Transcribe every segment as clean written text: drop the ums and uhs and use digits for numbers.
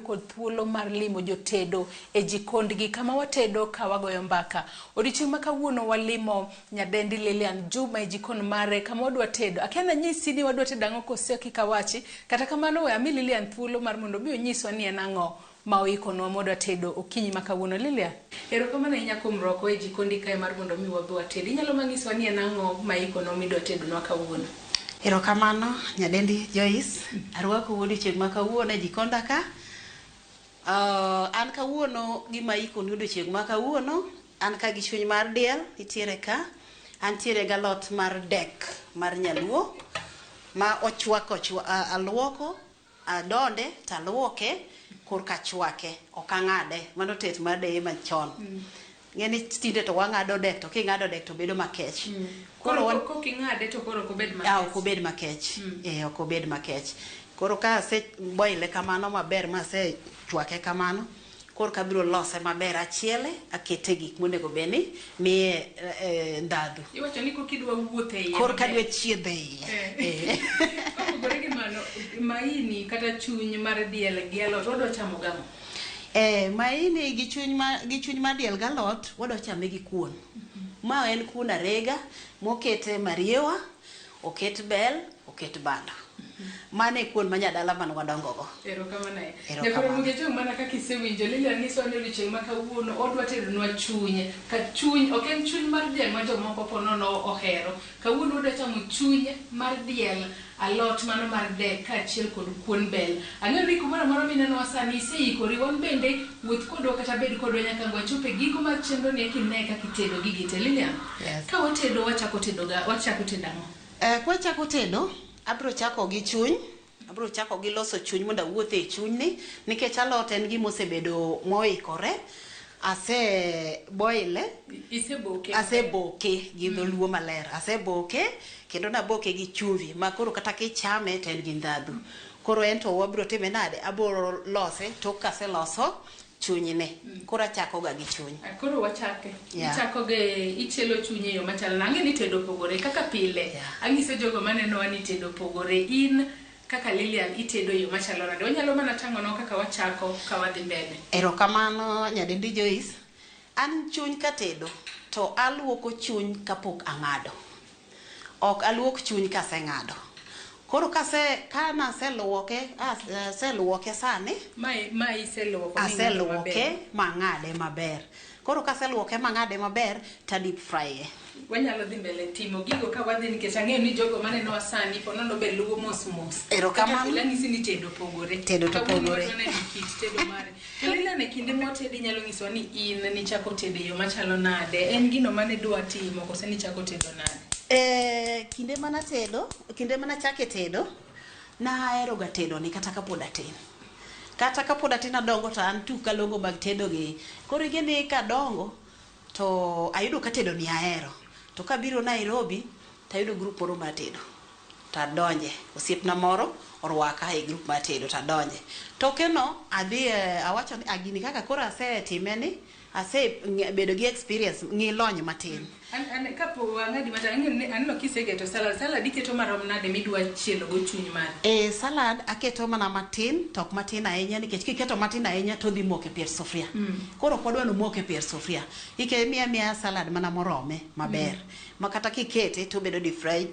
kod thuolo mar limo jotedo e jikondgi kama watedo ka wagoyo mbaka. Odiochieng' ma kawuono walimo nyadendi Lilian Juma e jikon mare kama wadwa tedo. Akia nanyisi ni wadwa tedo ang'o kose kik awachi. Kata kamano we ami Lilian thuolo mar mondo obi onyiswa ni en ang'o ma oikonwa ma wadwa tedo okinyi ma kawuono. Lilian, erokamano ahinya kuom rwako e jikondi kae mar mondo mi wabi wated. Inyalo manyisowa ni en ang'o ma ikonwa midwa tedonwa kawuono? Erokamano nyadendi Joyce, arwakou odiochieng' ma kawuono e jikonda ka. An kawuono gima aikonu odiochieng' ma kawuono, an ka gi chuny mar diel nitiere ka, antiere galot mar dek mar nyaluo ma ochwak aluoko, adonde taluoke korka achwake, ok ang'ade, mano tet mar deye machon. Ng'eni tinde to wang'ado dek to king'ado dek to bedo makech. Koro kok ing'ade to koro ok obed makech. Ah, ok obed makech. Eh, ok obed makech. Koro ka ase boile kamano maber ma asechwake kamano, koro abiro lose maber achiele, akete gik monego bed ni miye ndhadhu. Iwacho ni kok idwa wuotho e iye. Koro kadwa chiedho e iye. Eh. Kopogore gi mano, maini kata chuny mar diel gi alot wadwa chamo gang'o? Eh, maini gi chuny ma gi chuny mar diel galot wadwa chame gi kuon. Ma en kuon arega mokete mariewa, oket bel, oket bando. Mano e kuon ma nyadala mane wadongo go. Erokamano ahinya. Nyakwar Ramogi Ajwang' mana kaka isewinjo, Lilian nyisowa ni odiochieng' ma kawuono odwa tedonwa chuny. Ka chuny, ok en chuny mar diel ma jomoko po nono ohero. Kawuono wadwa chamo chuny mar diel, alot mano mar dek kaachiel kod kuon bel. Ang'eyo ni kumoro amora minenowa sani iseikori, wan bende wuoth kodwa kata bed kodwa nyaka ang' wachop e giko mar chenro ni eka ine kaka itedo gigi te. Lilian, Yes. ka watedo wachako tedo ga, wachako tedo ang'o? Kwachako tedo, abiro chako gi chuny, abiro chako gi loso chuny mondo awuoth e chunyni, nikech alot en gima osebedo moikore, ase boile, Iseboke. aseboke gi dholuo maler, aseboke kendo naboke gi chumvi ma koro kata kichame to en gi ndhadhu. Koro en to wabiro time nade? Abiro lose tok kaseloso chunyne. Koro achako ga gi chuny. Koro wachake. Yeah. Ichako gi ichielo chuny e yo machal nade? Ang'e ni tedo opogore kaka pile. Yeah. Ang'iso jogo manenowa ni tedo opogore. In kaka Lilian itedo e yo machalo nade? Wanyalo mana tang'onwa kaka wachako ka wadhi mbele. Erokamano nyadendi Joyce. An chuny katedo to aluoko chuny kapok ang'ado. Ok aluok chuny kaseng'ado. Koro kase ka naseluoke aseluoke sani. Ma iseluoko ming'ado Aseluoke mang'ade maber. Koro kaseluoke mang'ade maber to deep fry e. Wanyalo dhi mbele timo gigo ka wadhi nikech ang'eyo ni jogo manenowa sani po nono be luwo mos mos. Erokamano. Kaka pile anyisi ni tedo opogore. Tedo to Kawuono opogore. wadwa neno kit tedo mare. To Lilian, e kinde mwatedo inyalo nyisowa ni in nichako tedo e yo machalo nade? En gino mane idwa timo kose nichako tedo nade? Kinde mana tedo, kinde mana chake tedo, nahero ga tedo ni kata kapod atin. Kata kapod atin adongo to an tuk kalongo mag tedo gi. Koro ing'e ni kadongo to ayudo ka tedo ni ahero. To kabiro Nairobi to ayudo group moro mar tedo. To adonje, osiepna moro orwaka e group mar tedo to adonje. Toke no adhi awacho ni gini kaka koro asetime ni, ase bedo gi experience, ng'i lony matin. An kapo ang'adi matin, ang'eyo ni aneno kiseketo salad, salad iketo marom nade midwa chielo go chuny mari? Salad aketo mana matin, to ok matin ahinya nikech kiketo matin ahinya to odhi moko e pier sufria. Koro ok wadwa ni omok e pier sufria. Imiye amiya salad mana morome maber. Ma kata kikete to obedo deep fried,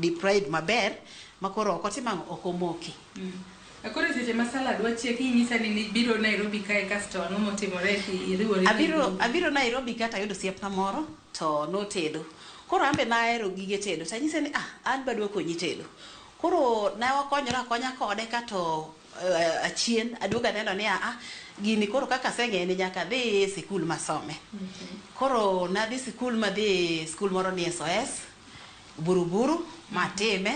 deep fried maber ma koro ok otim ang'o, ok omoki. Koro e seche ma salad wachiek inyisa ni nibiro Nairobi kae kasto ang'o motimore iriwori Abiro Nairobi ka tayudo osiepna moro to notedo. Koro an be nahero gige tedo to anyise ni an be adwa konyi tedo. Koro ne wakonyore akonya kode kato achien aduogo aneno ni gini koro kaka aseng'eyo ni nyaka adhi e sikul masome. Koro nadhi sikul madhi sikul moro ni SOS Buruburu matime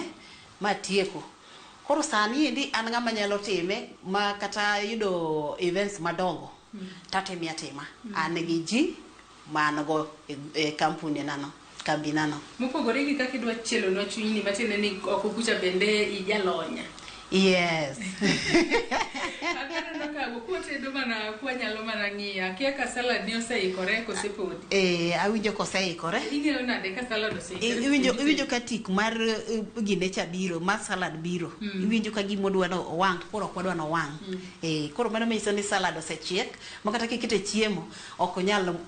matieko. Koro sani endi an ng'ama nyalo time ma kata yudo events madongo tatime atima. An gi ji ma an go e kampuni na no, kambi na no. Mopogore gi kaka idwa chielonwa chunyni matiende ni oko kucha bende ijalony. Yes. Aneno ka kwatedo mana kwanyalo mana ng'iyo. Akia ka salad ni oseikore kose podi. Awinjo koseikore. Ing'eyo nade ka salad oseikore? Iwinjo ka tik mar gine cha biro, mar salad biro. Iwinjo ka gima odwa no owang', to koro ok wadwa ni owang'. Koro mano manyiso ni salad osechiek, ma kata kikete chiemo, ok onyal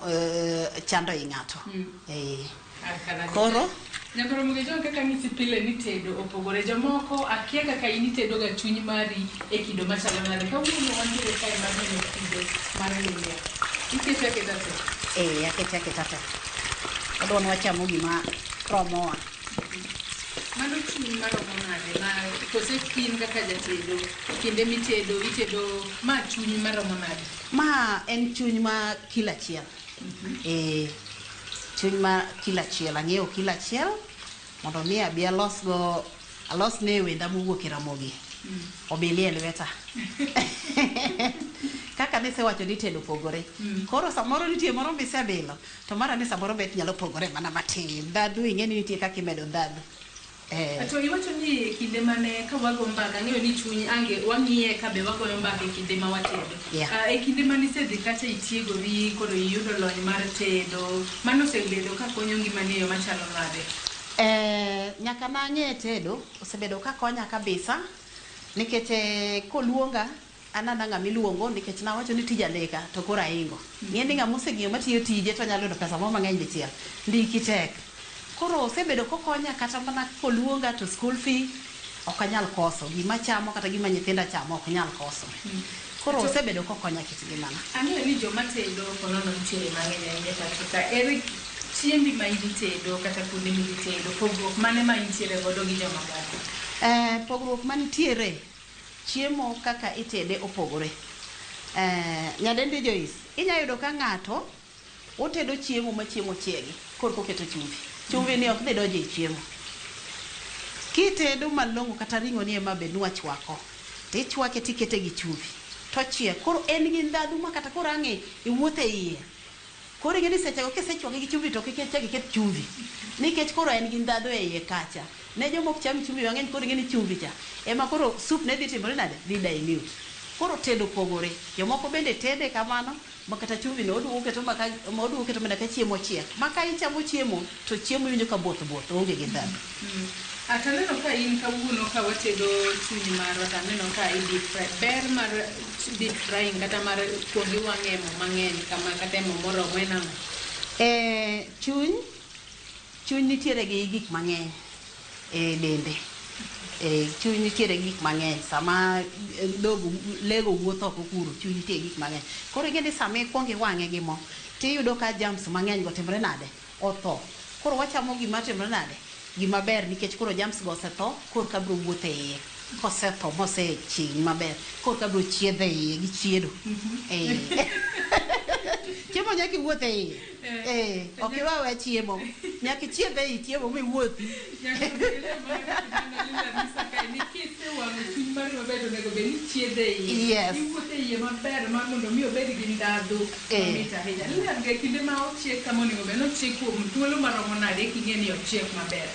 chando i ng'ato. Koro? Nyakoro Mugejo kaka ng'isi pile ni tedo opogore. Jomoko akia kaka in itedo ga chuny mari e kido machalo nade. Kawuono wantiere kae mar neno kido mar Lilian. Ikete aketa te? Akete aketa te. Adwa ni wachamo gima romowa. Mano chuny maromo nade? Ma kose in kaka jatedo, kinde mitedo, itedo ma chuny maromo nade? Ma en chuny ma kilo achiel. Chuny ma kilo achiel, ang'iewo kilo achiel mondo mi abi alosgo, alosne wenda mowuok e Ramogi. Obilie lweta. Kaka nisewacho ni tedo opogore. Koro samoro nitie moro misebilo, to mara ni samoro bet nyalo pogore mana matin. Ndhadhu ing'e ni nitie kaka imedo ndhadhu. To iwacho ni kinde mane ka wago mbaka, ang'eyo ni chuny ange wang'iye ka be wagoyo mbaka e kinde ma watedo. E kinde mane isedhi kacha itiegori, koro iyudo lony mar tedo, mano osebedo ka konyo ngimani e yo machalo nade? Nyaka nang'e tedo, osebedo ka konya kabisa, nikech koluonga, an ana ng'ama iluongo, nikech nawacho ni tij andika to koro ahingo. Ing'e ni ng'ama oseng'iyo matiyo tije to nyalo yudo pesa moro mang'eny dichiel. Ndiki tek. Koro osebedo kokonya kata mana koluonga to school fee ok anyal koso. Gima chamo kata gima nyithinda chamo ok nyal koso. Koro osebedo kokonya kit ngimana. Ang'eyo ni joma tedo ponono nitiere mang'eny ahinya pacho ka. Ere chiembi ma idhi tedo kata kuonde midhi tedo, pogruok mane ma intiere godo gi joma moko? Pogruok mantiere, chiemo kaka itede opogore. Nyadendi Joyce, inya yudo ka ng'ato otedo chiemo ma chiemo chiegi, korka oketo chumbi. Chumbi ni ok dhi donjo e chiemo. Kitedo malong'o kata ring'o ni ema bed ni wachwako, tichwake tikete gi chumbi, tochiek. Koro en gi ndhadhu ma kata koro ang' iwuotho e iye. Koro ing'e ni sechego kisechwake gi chumbi to kik ichak iket chumbi. Nikech koro en gi ndhadhu e iye kacha. Ne joma ok cham chumbi mang'eny koro ing'e ni chumbi cha ema koro soup ne dhi timore nade? Dhi dilute. Koro tedo opogore. Jomoko bende tede kamano ma kata chumbi no oduogo keto maka, ma oduogo keto mana ka chiemo ochiek. Ma ka ichamo chiemo to chiemo iwinjo ka both both oonge gi ndhadhu. To aneno ka in kawuono ka watedo chuny marwa to aneno ka i deep fry. Ber mar deep frying kata mar kuong iwang'e e mo mang'eny kama kata e mo moromo en ang'o? Chuny nitiere gi gik mang'eny e dende. Chuny nitiere gi gik mang'eny. Sama lego wuotho oko kuro, chuny nitie gi gik mang'eny. Koro ing'e ni sama ikuongo iwang'e gi mo, tiyudo ka germs mang'eny go timre nade? Otho. Koro wachamo gima timre nade? Gima ber nikech koro germs go osetho, koro ka biro wuotho e iye. Kosetho mosechiny maber, koro ka biro chiedho e iye gi chiedo. Chiemo nyaka iwuoth e iye. Ok iwe aweya chiemo. Nyaka ichiedh e i chiemo miwuothi. Kisewang'o chuny mari maber to onego bed ni ichiedhe e iye. Iwuotho e iye maber mar mondo mi obed gi ndhadhu mamit ahinya. Lilian, e kinde ma ochiek kama onego bed ni ochiek kuom thuolo maromo nade eka ing'e ni ochiek maber?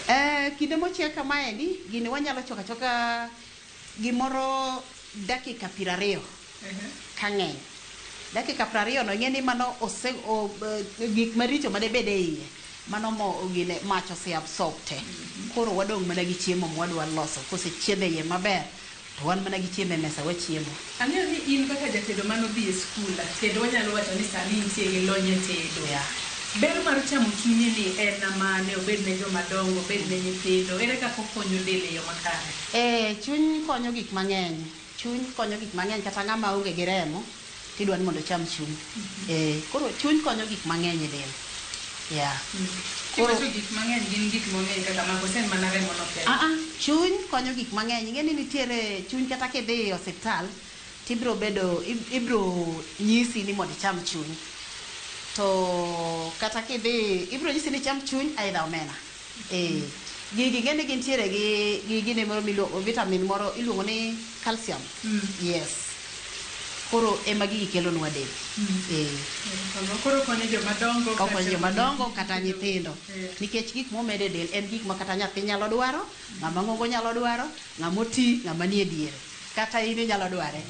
Kinde mochiek kamaendi, gini wanyalo chwako achwaka gimoro dakika 20 ka ng'eny. Dakika 20 no ing'e ni mano ose, o, gik maricho mane bed e iye, mano mo, gine, mach ose absorb te. Koro wadong' mana gi chiemo mwadwa loso. Kosechiedh e iye maber, to wan mana gi chiemo e mesa wachiemo. Ang'eyo ni in kaka jatedo manodhi e skul, kendo wanyalo wacho ni sani intie gi lony e tedo. Ber mar chamo chunye ni en mane, obed ne joma dongo, obed ne nyithindo, ere kaka okonyo del e yo makare? Chuny konyo gik mang'eny. Chuny konyo gik mang'eny, kata ng'ama onge gi remo, tidwa ni mondo ocham chuny. Koro chuny konyo gik mang'eny e del. Koro gik mang'eny gin gik mang'eny kaka mago, koso en mana remo no kende? Chuny konyo gik mang'eny. Ing'e ni nitiere chuny kata kidhi e osiptal, tibiro bedo, ibiro nyisi ni mondo icham chuny. To kata kidhi, ibiro nyisi ni icham chuny aidha omena. Gigi ing'e ni gintiere gi gine moro miluongo, vitamin moro iluongo ni calcium. Yes. Koro ema gigi kelonwa del. Koro konyo joma dongo Okonyo kata joma dongo kata nyithindo. Nikech gik momedo e del en gik ma kata nyathi nyalo dwaro, ng'ama ng'ongo nyalo dwaro, ng'ama oti, ng'ama nie diere. Kata in inyalo dware.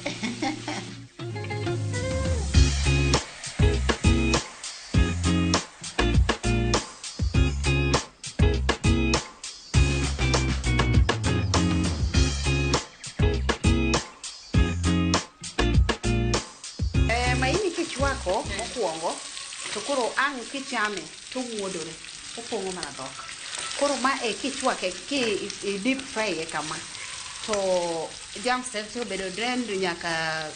Kichwako mokwongo to koro ang' kichame to muodore, opong'o mana dhok. Koro ma e kichwake ki i deep fry e kama to germs te te obedo drained nyaka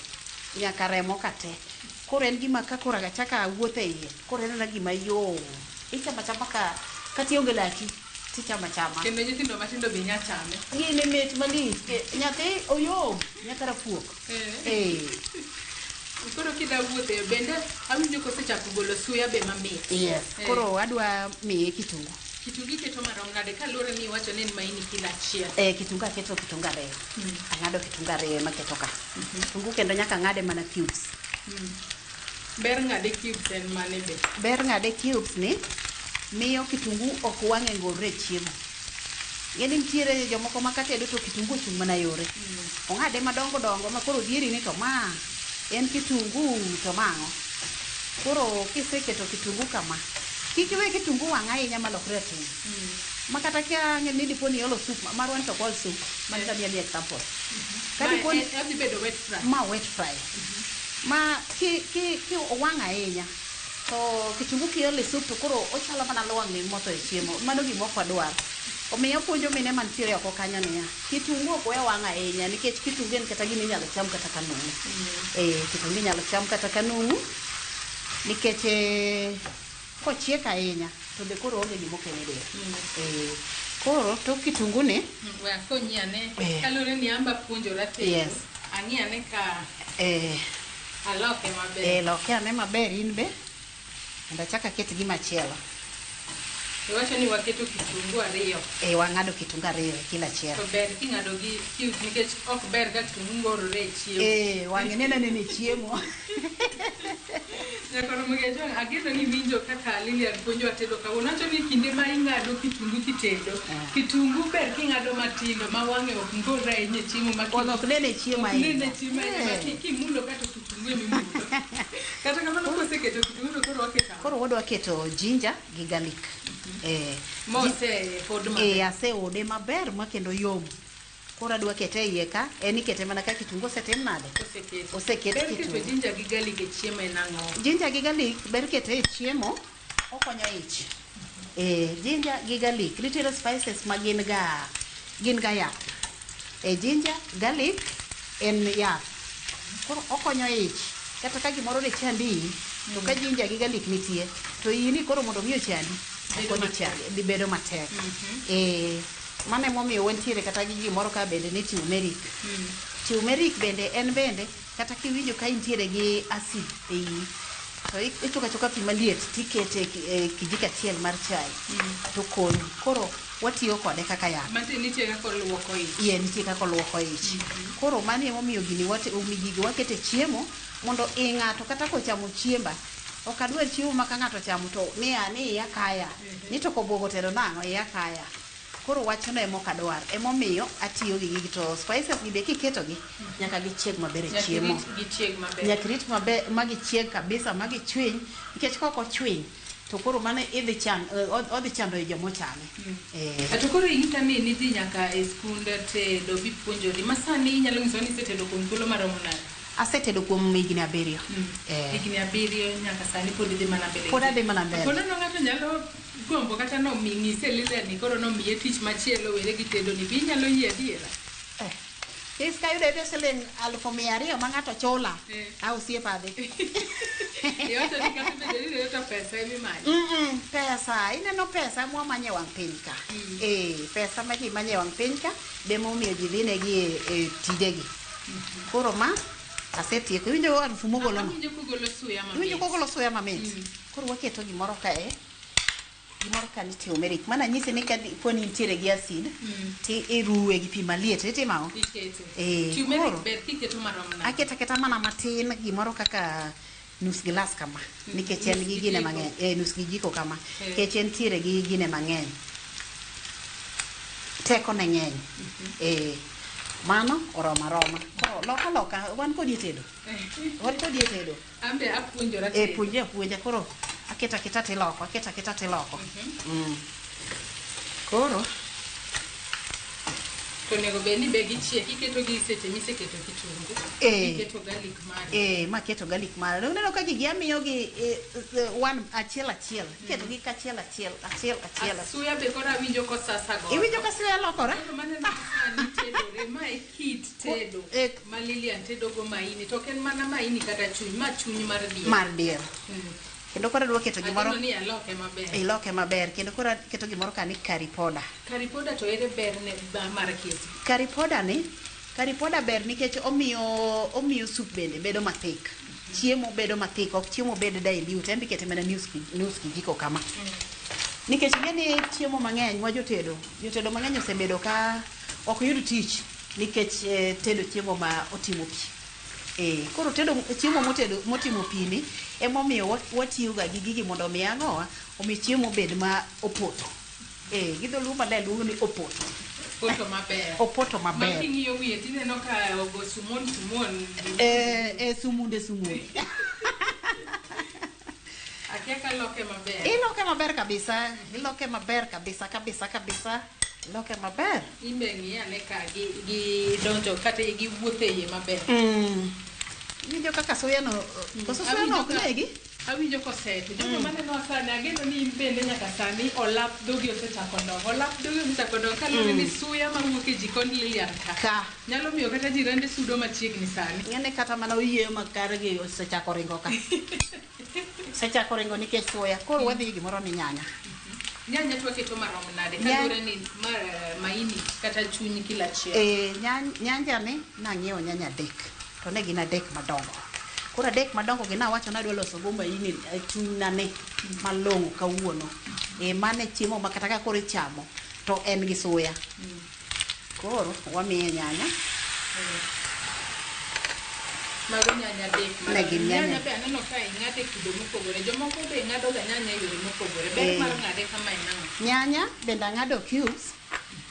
nyaka remo ka te. Koro en gima ka koro achaka wuotho e iye, koro en mana gima yom. Ichamo achama ka kata ionge laki tichamo achama. Kendo nyithindo matindo be nya chame. Gini mit malich. Nyathi oyom nyaka rafuok. Eh. Koro kida wuothe bende awinjo kosechako golo suya be mamit. Yes. Eh. Koro adwa miye kitungu. Kitungu iketo marom nade kaluwore ni iwacho ni en maini kilo achiel. Eh, kitungu aketo kitungu ariyo. Ang'ado kitungu ariyo ema aketo ka. Kitungu kendo nyaka ng'ade mana cubes. Ber ng'ade cubes en mane be? Ber ng'ade cubes ni miyo kitungu ok wang'e ngorre e chiemo. Ing'e ni nitiere jomoko ma katedo to kitungu ochung' mana yore. Ong'ade madongo dongo ma koro dieri ni to ma en kitungu to ma ang'o. Koro kiseketo kitungu kama, kik iwe kitungu wang' ahinya malokre rateng'. Ma kata ka ang' ni dipo ni iolo soup, marwa ni to ok ol soup, mano tamiyi amiya example. Ka Ma dipo ni odhi bedo wet fry. ma wet fry. Ma ki ki ki owang' ahinya to kitungu kiolo e soup to koro ochalo mana lwang'ni motho e chiemo. Mano gima ok wadwar. Omiyo apuonjo mine mantiere oko kanyo niya, kitungu ok we wang' ahinya nikech kitungu en kata gima inyalo cham kata ka numu. Eh, kitungu inyalo cham kata ka numu nikech eh, kochiek ahinya to be koro onge gima okelo e del. Eh, koro tok kitungu ni We akonyi ane. Eh. Kaluwore ni an be apuonjora tedo. Yes. Ang'i ane ka eh, aloke maber. eh, loke ane maber in be mondo achak aket gimachielo. Iwacho ni waketo kitungu ariyo. Eh, wang'ado kitungu ariyo e kilo achiel. To ber king'ado gi cubes nikech ok ber ka kitungu ngorore e chiemo. Eh, wang'e neno anena e chiemo. Nyakoro Mugejwang', ageno ni iwinjo kaka Lilian puonjowa tedo kawuono. Owacho ni kinde ma ing'ado kitungu kitedo, kitungu ber king'ado matindo ma wang'e ok ngorre ahinya e chiemo ma Wang'e ok nen e chiemo Ok nen e ahinya. chiemo ahinya ma Eh. kimulo kata kitungu emimulo. Kata kamano koseketo kitungu to koro waketo ang'o? Koro wadwa keto ginger gi garlic. Eh, Mose pod maber. eh, aseode maber ma kendo yom. Koro adwa kete e iye ka, en ikete mana ka kitungu osetim nade? Oseket. Oseket Ber keto kitungu. ginger gi garlic e chiemo en ang'o? Ginger gi garlic ber kete e chiemo, okonyo ich. Eh, ginger gi garlic, nitiere spices ma gin ga yath. Eh, ginger, garlic en yath. Koro okonyo ich. Kata ka gimoro ne chandi iyi, to ka ginger gi garlic nitie, to iyi ni koro mondo mi ochandi, Bedo ok odhi matek. chandi, dhi bedo matek. Eh, mano emomiyo wantiere kata gi gimoro ka bende ni turmeric. Turmeric bende en bende kata kiwinjo ka intiere gi acid e iyi, to ichoko achoka pi maliet tikete e kijiko achiel mar chai to konyi. Koro watiyo kode kaka yath. Mantie nitie kaka oluoko ich. Iye nitie kaka oluoko ich. Koro mano emomiyo gini gigi waketo e chiemo mondo i ng'ato kata kochamo chiemba ok adwar chiemo ma ka ng'ato ochamo to niya ni iya kaya ni to kobwogo tedo nang'o iya kaya. Koro wachno ema ok adwar. Emomiyo atiyo gi gigi to spices gi be kiketogi nyaka gichieg maber e Nyaka chiemo. irit gichieg maber. Nyaka irit maber ma gichieg kabisa ma gichwiny nikech kok ochwiny to koro mano idhi chan odhi chando i jomochame. Eh. To koro inyisa ni nidhi nyaka e skund tedo bipuonjori. Ma sani inyalo nyisowa ni isetedo kuom thuolo maromo nade? Asetedo kuom higni 7. Eh. Higni 7 nyaka sani pod idhi mana mbele. Pod adhi mana mbele. Kono no ng'ato nyalo gombo kata noming'ise Lilian ni koro nomiye tich machielo were gi tedo ni be inyalo yie adiera? Eh. Is ka yudo yudo siling 200,000 ma ng'ato chula, Eh. a osiepa adhi. Iwacho ni kata bedo ni tedo to pesa emimanyo. Pesa, ineno pesa mwamanyo e wang' piny ka. Eh, pesa ma ji manyo e wang' piny ka, be emomiyo ji dhi negi e tijegi. Koro ma asetieko. Iwinjo harufu mogolo no? Awinjo kogolo suya mamit. Iwinjo kogolo suya mamit? Koro waketo gimoro kae. Gimoro ka ni turmeric. Mano anyisi ni ka dipo ni intiere gi acid, ti iruwe gi pi maliet, itimo ang'o? Ikete. Eh, Turmeric koro ber kiketo marom nade? Aketo aketa mana matin, gimoro kaka nus gilas kama, nikech en Nus gi gine kijiko. mang'eny. Eh, nus kijiko kama. Eh. Nikech entiere gi gine mang'eny. Teko ne ng'eny. Eh, mano oromo aroma. Koro loka loka, wan kodi e tedo. Wan kodi e tedo. An be apuonjora Eh, tedo. puonjri apuonja. Koro aketo aketa tiloko, aketo aketa tiloko. Koro To onego bed ni be gichiek, iketo gi seche miseketo kitungu. Iketo garlic mari. Maketo garlic mara. Uneno ka gigi amiyo gi one achiel achiel. Iketo gi kachiel achiel, achiel achiel. Suya be koro awinjo kosasa godo. Iwinjo ka suya lokore? Koro maneno ka sani tedore, ma e kit tedo ma Lilian tedo go maini. To ok en mana maini kata chuny, ma chuny mar diel. Mar diel. Kendo koro adwa keto gimoro. Ageno ni aloke maber. Iloke maber. Kendo koro aketo gimoro ka ni curry powder. Curry powder to ere berne mar keto? Curry powder ni, curry powder ber nikech omiyo soup bende bedo mathik. Chiemo bedo mathik, ok chiemo bed dilute, en ikete mana nus kijiko kama. Nikech ing'e ni chiemo mang'eny ma jotedo, jotedo mang'eny osebedo ka ok yud tich nikech tedo chiemo ma otimo pi. Koro tedo chiemo motimo pi ni emomiyo watiyo ga gi gigi mondo omi ang'owa, omi chiemo obed ma opoto. Gi dholuo maler luongo ni opoto. Opoto maber. Opoto maber. Ma king'iyo wiye tineno ka ogo sumon sumon. Sumunde sumunde. Akia ka loke maber. Iloke maber kabisa. Iloke maber kabisa kabisa kabisa. Iloke maber. Imbe ng'i ane ka gi donjo kata gi wuotho e iye maber. Iwinjo kaka suya no, koso suya no ok negi? Awinjo koseto. Jogo maneno sani, ageno ni in bende nyaka sani olap dhogi osechako dongo. Olap dhogi osechako dongo kaluwore ni suya mawuok e jikond Lilian ka. Ka. Nyalo miyo kata jirende sudo machiegni sani. Ng'ene kata mana oyieyo ma kargi osechako ringo ka. Osechako ringo nikech suya. Koro wadhi gimoro ni nyanya. Nyanya to waketo marom nade? Kaluwore ni maini kata chuny kila achiel. Nyanja ni nang'iewo nyanya 3. To ne gin 3 madongo. Koro 3 madongo gi nawacho ni adwa loso go maini chunyna ni malong'o kawuono. Mane chiemo ma kata ka koro ichamo to en gi suya. Koro wamiye nyanya. Mago nyanya 3 Ne gin nyanya. Nyanya be aneno ka ing'ade kido mopogore. Jomoko be ng'ado ga nyanya e yore mopogore. Ber mar ng'ade kama en ang'o? Nyanya bende ang'ado cubes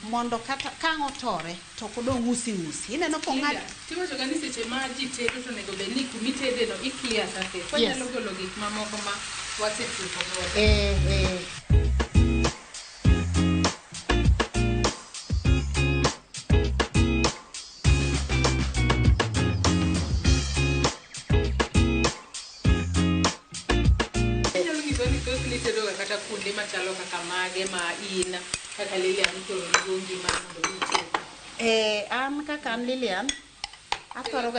mondo kata ka ang' otore to ok odong' usi usi. Ineno kong'ad. Tiwacho ga ni seche ma ji tedo to onego bed ni kumitede no i clear surface. Wanyalo golo gik mamoko ma wasetieko godo. Inyalo nyiso ni thothne itedo ga kata kuonde machalo kaka mage ma in kaka Lilian ithoro luongi mar mondo ited. An kaka an Lilian, athoro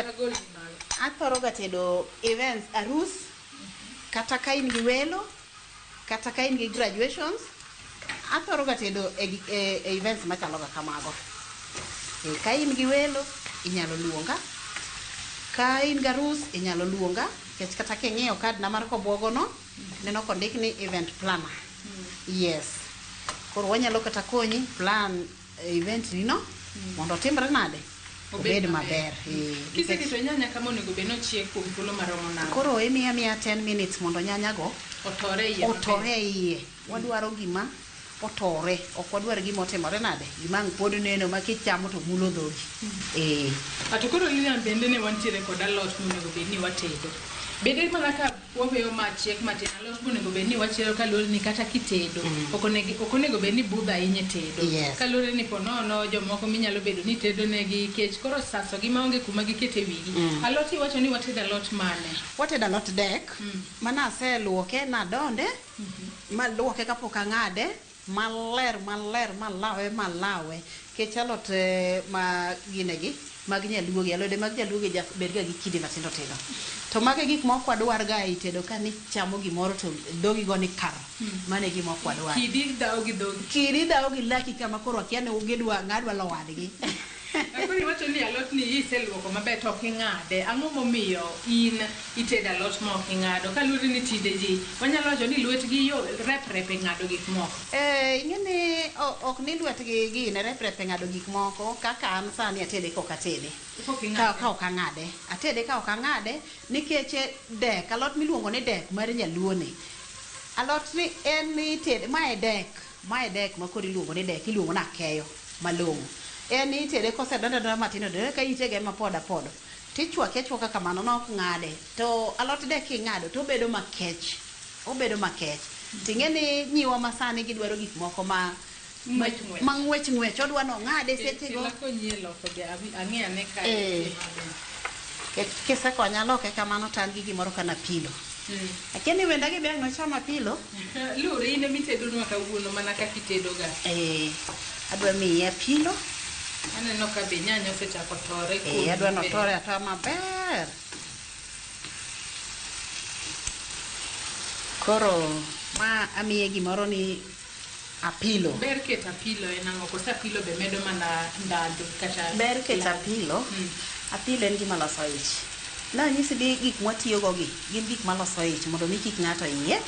ga tedo events, arus, kata ka in gi welo, kata ka in gi graduations, athoro ga tedo e events machalo ga kamago. Ka in gi welo, inyalo luonga. Ka in gi arus, inyalo luonga. Nikech kata king'iyo kad na mar kobwogo no, neno kondik ni event planner. Yes. Koro wanyalo kata konyi plan event ni no, mondo otimre nade? Obed maber. Kiseketo nyanya kama onego bed ni ochiek kuom thuolo maromo nade? Koro imiya miya 10 minutes mondo nyanya go otore iye maber. Otore iye. Wadwaro gima otore, ok wadwar gima otimore nade? Gima ang' pod neno ma kichamo to mulo dhogi. Ato koro Lilian bende ne wantiere kod alot monego bed ni watedo. Bende mana ka waweyo ma chiek matin, alot monego bed ni wachielo kaluwore ni kata kitedo, ok onego bed ni budho ahinya e tedo. Kaluwore ni ponono jomoko minyalo bedo ni tedo negi kech koro saso gi maonge kuma gikete wigi. Alot iwacho ni watedo alot mane? Watedo alot dek, mana aseluoke nadonde, maluoke kapok ang'ade, maler maler malawe malawe. Kech alot ma ginegi mag nyaluo gi, alode mag nyaluo gi bed ga gi kidi matindo tindo. To mage gik ma ok wadwar ga e tedo ka ni chamo gimoro to dhogi go ni kar. Mano e gima ok wadwar. Kidi dhawo gi dhogi. Kidi dhawo gi laki kama koro akia ni gidwa ng'adwa lo wadgi. Koro iwacho ni alot ni iseluoko maber to ok ing'ade. Ang'o momiyo in itedo alot ma ok ing'ado? Kaluwore ni tinde ji wanyalo wacho ni lwetgi yo rep rep e ng'ado gik moko. Ing'e ni ok ni lwetgi gine rep rep e ng'ado gik moko kaka an sani atede kok atede. Kok ing'ade. Ka ok ang'ade. Atede ka ok ang'ade nikech dek, alot miluongo ni dek mar nyaluo ni. Alot ni en ni itede, mae dek, mae dek ma koro iluongo ni dek, iluongo ni akeyo malong'o. En itede kosedongo dongo matindo tindo, ka itege ma poda podo. Tichwake achwaka kamano, ma ok ng'ade. To alot dek king'ado to obedo makech. Obedo makech. Ting'e ni nyiwa ma sani gidwaro gik moko ma Ng'wech ng'wech. Ma ng'wech ng'wech odwa nong'ade sechego. Chila konyi e loko be ang'i ane ka. Eh. Kisekonya loke kamano to an gi gimoro kana apilo. Akia ni wenda gi be ang' nocham apilo. Luwre in ema itedonwa kawuono mana kaka itedoga. Eh, adwa miye apilo. Aneno ka be nyanya osechako tore. Eh, adwa notore atoya maber. Koro ma amiye gimoro ni apilo. Ber keto apilo en ang'o? Koso apilo be medo mana ndhadhu kata Ber keto ladha? apilo. Apilo en gima loso ich. Nanyisi ni gik mwatiyogo gi gin gik maloso ich mondo mi kik ng'ato iye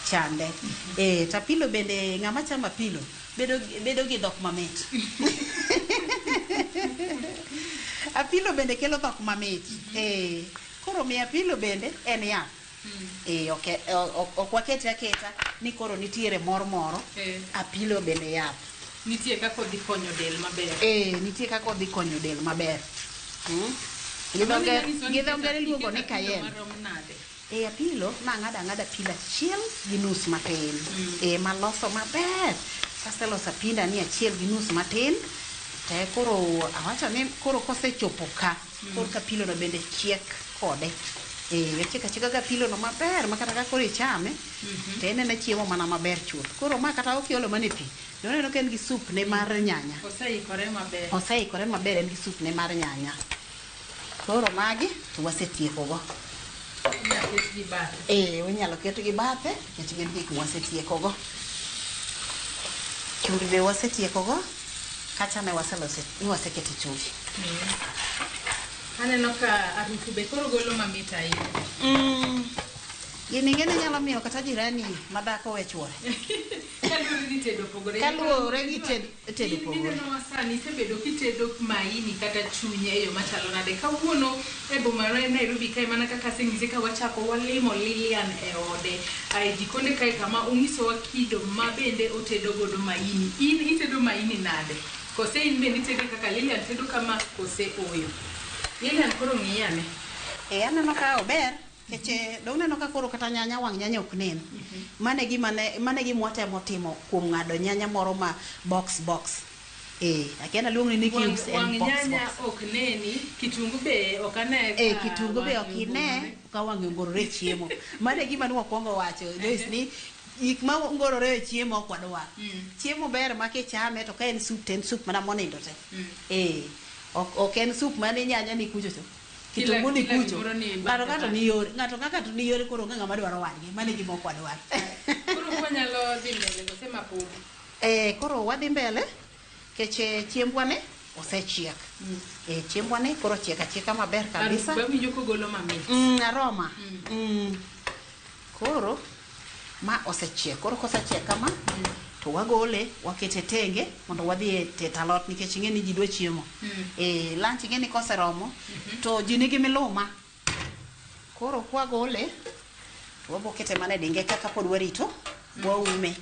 chande. Eh, to apilo bende ng'ama chamo apilo bedo gi dhok mamit. Apilo bende kelo dhok mamit. Eh, koro miyo apilo bende en yath. Eh, ok wakete aketa ni koro nitiere mor moro. Apilo bende yath. Nitie kaka odhi konyo del maber. Eh, nitie kaka odhi konyo del maber. Gi dho ngere iluongo ni cayenne. Marom nade? E apilo nang'ado ang'ada apilo 1.5 matin. E maloso maber. Kaseloso apinda ni 1.5 matin. Te koro awacho ni koro kosechopo ka, koro ka apilo no bende chiek kode. E ochiek achieka ga apilo no maber ma kata ka koro ichame, to en ena chiemo mana maber chuth. Koro ma kata ok iolo mana e pi, to oneno ka en gi sup ne mar nyanya. Oseikore maber. Oseikore maber en gi sup ne mar nyanya. Koro magi to wasetieko go. Inyalo ket gi bathe. Eh, inyalo ket gi bathe nikech gin gik mwasetieko go. Chumbi be wasetieko go. Kacha ne waselose, ne wasekete chumbi. Aneno ka harufu be koro golo mamit ahinya. Gini ing'e ni nyalo miyo kata jirani madhako we chuore. Kaluwore ni tedo opogore. Kaluwore gi tedo opogore. Ineno sani isebedo kitedo maini kata chunye e yo machalo nade. Kawuono e boma mar Nairobi kae mana kaka asenyisi ka wachako walimo Lilian e ode. E jikonde kae kama onyisowa kido ma bende otedo godo maini. In itedo maini nade? Kose in bende itedo kaka Lilian tedo kama kose oyo? Lilian koro ng'iyane. E aneno ka ober. Keche dong neno ka koro kata nyanya wang' nyanya ok nen. Mane gima ne mane gima watemo timo kuom ng'ado nyanya moro ma box box. Eh, akia naluong ni cubes en box nyanya box. Ok neni, kitungu be ok ane. Eh, kitungu be ok ine ka wang'e ongorore e chiemo. Mane gima ne wakwongo wacho, Joyce, ni gik ma ongorore e chiemo ok wadwar. Chiemo ber ma kichame to ka en soup to en soup mana monindo te. Eh, ok en soup mane nyanya ni kucho to. Kitungu ni kucho. Ng'ato ng'ato ni yore, ng'ato kaka to ni yore koro onge ng'ama dwaro wadgi. Mano e gima ok wadwar. Koro wanyalo dhi mbele kose mapodi? Eh, koro wadhi mbele keche chiembwa ni osechiek. Eh, chiembwa ni koro chiek achieka maber kabisa. Harufu awinjo kogolo mamit. Aroma. Koro ma osechiek. Koro kosechiek kama to wagole wakete tenge mondo wadhi e teto alot nikech ing'e ni ji dwa chiemo. Eh, lunch ing'e ni koseromo to ji nigi miluma. Koro kwagole to wabo kete mana e dinge kaka pod warito waume.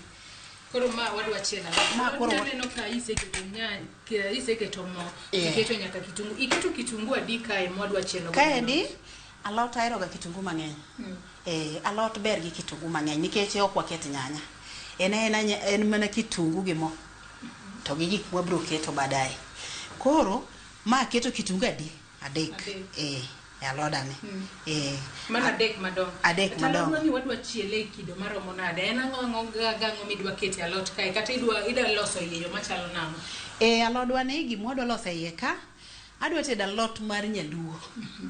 Koro ma wadwa chielo alot. Ma koro aneno ka iseketo nyanya, iseketo mo, iketo nyaka kitungu. Iketo kitungu adi kae mwadwa chielo? Kaendi alot ahero ga kitungu mang'eny. Eh, alot ber gi kitungu mang'eny nikech ok waket nyanya. En en mana kitungu gi mo to gi gik mwabiro keto baadaye. Koro ma keto kitungu adi? Adek. Eh, e aloda ni. Eh, mana adek madongo. Adek madongo. Ni wadwa chiele e kido maromo nade? En ang'o gang'o midwa keto e alot kae kata idwa loso iye yo machalo nang'o? Eh, alodwa ni gima wadwa loso e iye ka adwa tedo alot mar nyaluo.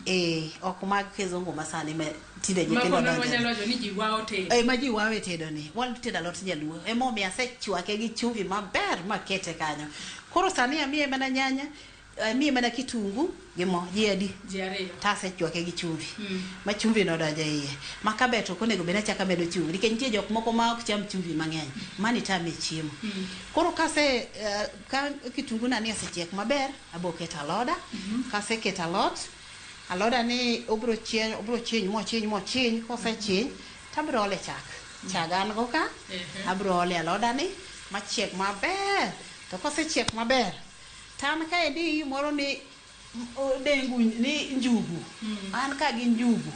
Eh, ok mag kizungu masani ma tinde nyithindo donjo. Wanyalo wacho ni ji wao tedo. Eh, ma ji wao e tedo ni. Wadwa tedo alot nyaluo. Emomiyo asechwake gi chumvi maber makete kanyo. Koro sani amiye mana nyanya, amiye mana kitungu gi mo, ji adi? Ji ariyo. To asechwake gi chumvi. Ma chumvi nodonjo e iye. Ma kaber to ok onego bed ni achako amedo chumvi nikech nitie jok moko ma ok cham chumvi mang'eny. Mano itame e chiemo. Koro kase ka kitungu na ni osechiek maber, abo keto aloda. Kaseketo alot, aloda ni obiro chieny, obiro chiny mochiny mochiny, kosechiny to abiro ole chak. Chag an go ka, abiro ole aloda ni machiek maber. To kosechiek maber, to an kaendi gimoro ni dengu ni njugu. An ka gi njugu.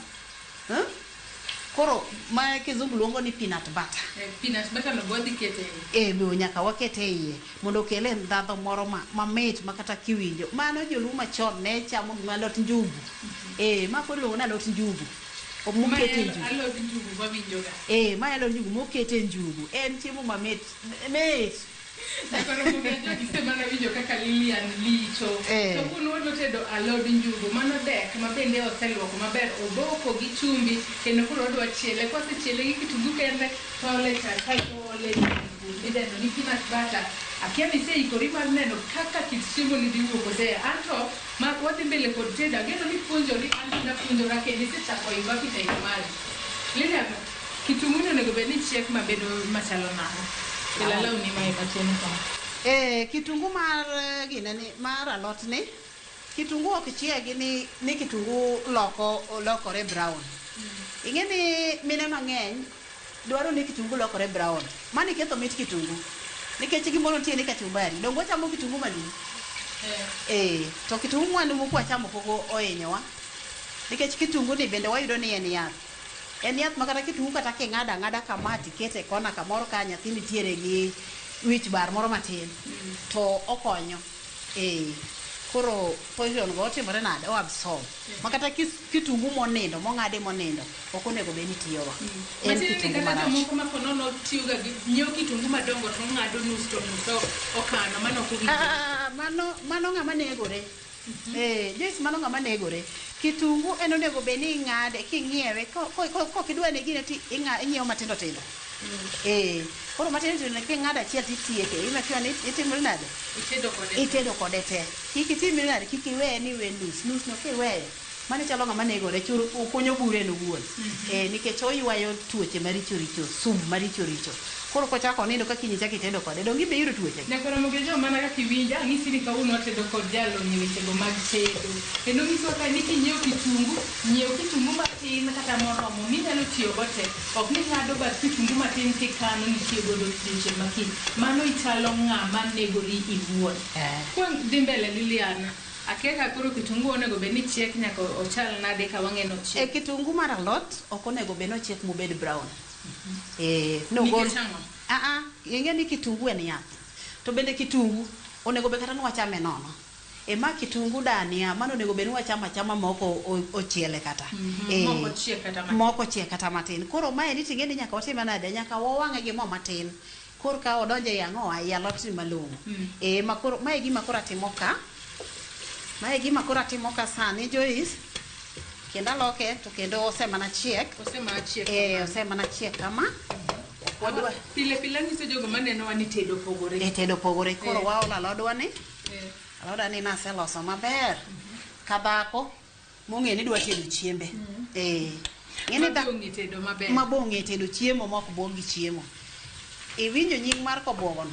Koro ma kizungu luongo ni peanut butter. Peanut butter no bodhi kete iye. Be nyaka wakete iye mondo okele ndhadho moro mamit ma kata kiwinjo. Mano joluo machon ne chamo gima alot njugu. Ma koro iluongo ni alot njugu. Mokete njugu. Alot njugu mawinjoga. Ma alot njugu mokete njugu. En chiemo mamit. Mit. Mana winjo kaka Lilian licho. To kun wadwa tedo alod njugu, mano dek ma bende oseluoko maber, oboko gi chumbi, kendo koro wadwa chiele. Kwasechiele gi kitungu kende, to waole chak kaeto waole njugu midendo ni peanut butter. Akia ni iseikori mar neno kaka kit chiemo ni dhi wuok kose. Anto ma wadhi mbele kod tedo, ageno ni puonjori, an bende apuonjora kendo isechako iko appetite mari. Lilian, kitungu ni onego bed ni chiek mabedo machalo nang'o? Kel ni mae matin kama. Kitungu mar ginene mar alot ni, kitungu ok chiegi ni kitungu lokore brown. Ing'e ni mine mang'eny dwaro ni kitungu lokore brown. Mano ketho mit kitungu. Nikech gimoro nitie ni kachumbari. Donge wachamo kitungu manumu? To kitungu manumu kwachamo pok ohinyowa. Nikech kitungu ni bende wayudo ni en yath. En yath ma kata kitungu kata king'ado ang'ada kama tikete e kona kamoro ka nyathi nitiere gi wich bar moro matin to okonyo. Koro poison go otimore nade? O absorb. Ma kata kitungu monindo, mong'adi monindo, ok onego bed ni tiyogo. En kitungu marach. Jomoko ma konono tiyoga gi nyiewo kitungu madongo to ong'ado nus to nus to okano, mano ok owinjore. Mano ng'ama negore. Joyce, mano ng'ama negore. Kitungu en onego bed ni ing'ade, king'iewe, kok idwa ne gine to ing'iewo matindo tindo. Koro matindo tindo king'ado achiel titieke, i make sure ni itimri nade? Itedo kode te. Kik itimri nade? Kik iweye ni iwe nus. Nus no kiweyo, mano chalo ng'ama negore, chur kunyo bure en owuon. Nikech oywayo tuoche maricho richo, sum maricho richo. Koro kochako nindo ka kiny ichako itedo kode, donge ibe yudo tuoche? Nyakoromo gi jo mana kaka iwinjo, ang'isi ni kawuono watedo kod jalony e wechego mag tedo. Kendo ng'isowa ka ni kinyiewo kitungu, nyiew kitungu matin kata moromo minyalo tiyogo te. Ok ni ng'ado bath kitungu matin tikano ni tiyo godo odiochieng' ma kiny. Mano ichalo ng'ama negori iwuon. Kwa dhi mbele Lilian, akia ka koro kitungu onego bed ni chiek nyaka ochal nade ka wang'e ni ochiek? Kitungu mar alot ok onego bed ni ochiek mobed brown. Nikech ang'o? Ing'e ni kitungu en yath. To bende kitungu onego bed kata ni wachame nono. Ma kitungu dania, mano onego bed ni wachamo achama moko ochiele kata. Moko ochiek kata matin. Moko ochiek kata matin. Koro mae ni ting'e ni nyaka watime nade? Nyaka wawang'e gi mo matin. Koro ka odonjo e ang'o? E alot ni malong'o. Ma koro, mae gima koro atimo ka. Mae gima koro atimo ka sani, Joyce. Kendo aloke to kendo osemana chiek. Osemana chiek. Osemana chiek kama. Wadwa pile pile anyiso jogo manenowa ni tedo pogore. Tedo pogore. Koro waolo alodwa ni. Alodwa ni naseloso maber. Ka dhako mong'e ni dwa tedo chiembe. Ng'e ni Mabong'e tedo maber. Mabong'e tedo chiemo mok bwog gi chiemo. Iwinjo nying mar kobwogo no?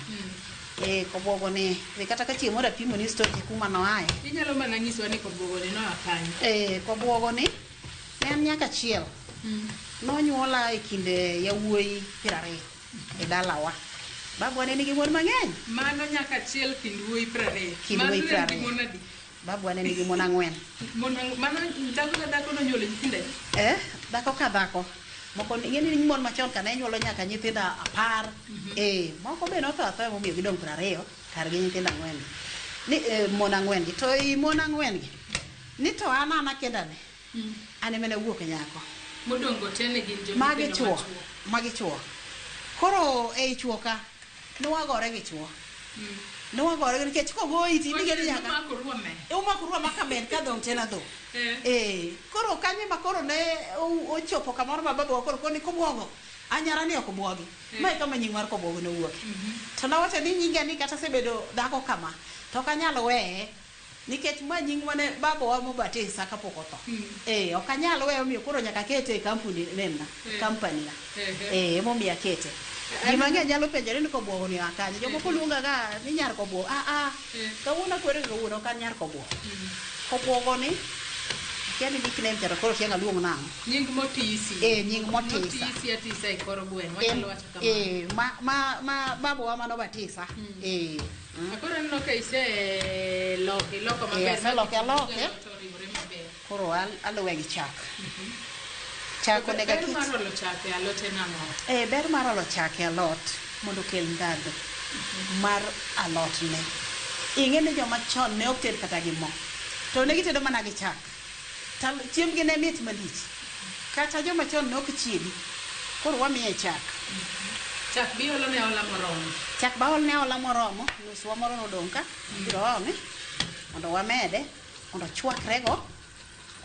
Kobwogo ni, kata ka chieng' moro apimo ni story kuma noaye. Inyalo mana nyisowa ni kobwogo ni noa kanye? Kobwogo ni ne en nyaka achiel. Nonyuola e kinde yawuoyi 20 e dalawa. Babwa ne nigi mon mang'eny. Mano nyaka achiel kind wuoyi 20. Kind wuoyi Mano ne nigi 20. mon adi? Babwa ne nigi mon 4. Mon mano dhako ka dhako nonyuolo nyithindo adi? Dhako ka dhako. Moko ing'e ni mon machon ka ne nyuolo nyaka nyithindo 10. Moko be notho athoya momiyo gidong' 20 kar gi nyithindo 4. Ni mon 4 gi. To i mon 4 gi, ni to an ana kenda ne. An ema ne awuok nyako. Modong' go te ne gin joma Magi nyithindo chuo. machuo. Magi chuo. Koro ei chuo ka, nwagore gi chuo. Nwagore gi nikech kogoyi to Koro ing'e ni nyaka umakoru amen. Umakoru amaka men ka dhong' tena dho. Koro kanyo ma koro ne ochopo kamoro ma babawa koro koni kobwogo. Anyara ni ok bwogi. Mae kama nying mar kobwogo nowuoke. To nawacho ni nyinga ni kata asebedo dhako kama, to ok anyal weye. Nikech ma nying mane babawa mobatisa kapok otho. Ok anyal weye omiyo koro nyaka akete e kampuni nena, company na. Emomiyo akete. Ji mang'eny nyalo penjore ni kobwogo ni oa kanye. Jomoko luonga ga ni nyar kobwogo. Kawuono akwero ni kawuono ok an nyar kobwogo. Kobwogo ni, akia ni nickname cha to koro chieng' aluong nang'o? Nying motisi. Nying motisa. Motisi atisa e kor gweng', wanyalo wacho kamano. Ma babawa manobatisa. Koro aneno ka iseloke, iloko maber. Aseloke, aloke. To oriwore maber. Koro aluwe gi chak. Chak onego Ber aket. mar olo chak e alot en ang'o? Eh, ber mar olo chak e alot mondo okel ndhadhu mar alot ne. Ing'e ni joma chon ne ok ted kata gi mo. To ne gitedo mana gi chak. To chiembgi ne mit malich. Kata joma chon ne ok chiedi. Koro wamiye chak. Chak be iolo ne aola moromo. Chak be aol ne aola moromo, nuswa moro nodong' ka, ibiro ome mondo wamede mondo ochwakre go.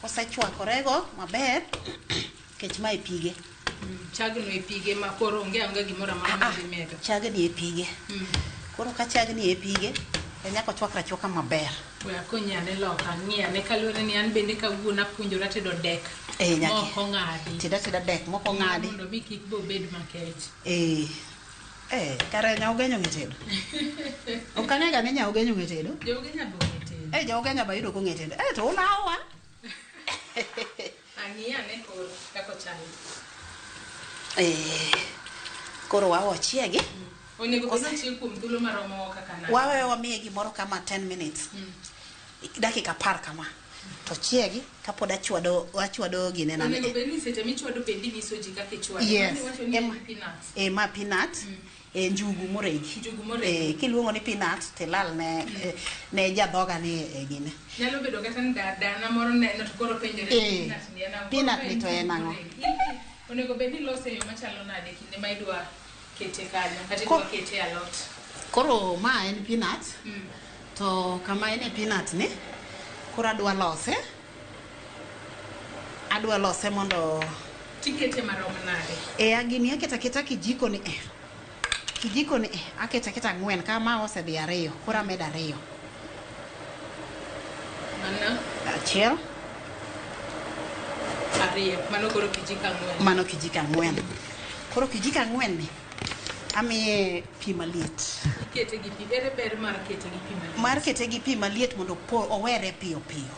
Kosechwakore go maber, nikech mae pige. Chagno e pige ma koro onge aonga gimoro amora Ah, ah, ma dhi medo. Chagni e pige. Koro ka chagni e pige, to nyaka ochwakre achwaka maber. We akonyi ane loka, ang'i ane kaluwore ni an bende kawuono apuonjora tedo dek Eh, nyaka- mok ong'adi. Ted ateda dek mok ong'adi. Mondo mi kik be obed makech. Eh, eh, kare nya Ugenya ong'e tedo. Ok ang'ega ni nya Ugenya ong'e tedo. Jo Ugenya be ong'e tedo. Eh, ja Ugenya be ayudo kong'e tedo. Eh, to ulawa. Ang'i ane koro kaka ochalo. Eh, koro wawe ochiegi. Onego bed ni ochieg kuom thuolo maromo kaka nade? Wawe wamiye gimoro kama 10 minutes. Dakika 10 kama. To chiegi kapod achwado gine na. Onego bed ni seche michwado bende inyiso ji kaka ichwado. Yes. Mano iwacho ni Ema- en peanuts. Eh, ma peanut. Eh, njugu moregi. Njugu moregi. Eh, kiluongo ni peanut tilal ne ne jadhoga ni gine. Nyalo bedo kata ni dana moro neno to koro penjore ni Eh, peanut ni en ang'o. peanut Koro ni to en ang'o? moregi. Onego bed ni ilose e yo machalo nade kinde ma idwa kete kanyo kata idwa kete e alot. Koro ma en peanut. To kama en e peanut ni, koro adwa lose. Adwa lose mondo Tikete marom nade? E, gini aketo aketa kijiko ni e. Kijiko ni e, aketo aketa 4 kama osedhi 2, koro amedo 2. Mano 1. 2, mano koro kijiko 4. Mano kijiko 4. Koro kijiko 4 ni amiye pi maliet. Ikete gi pi. Ere ber mar kete gi pi maliet? Mar kete gi pi maliet mondo owere piyo piyo.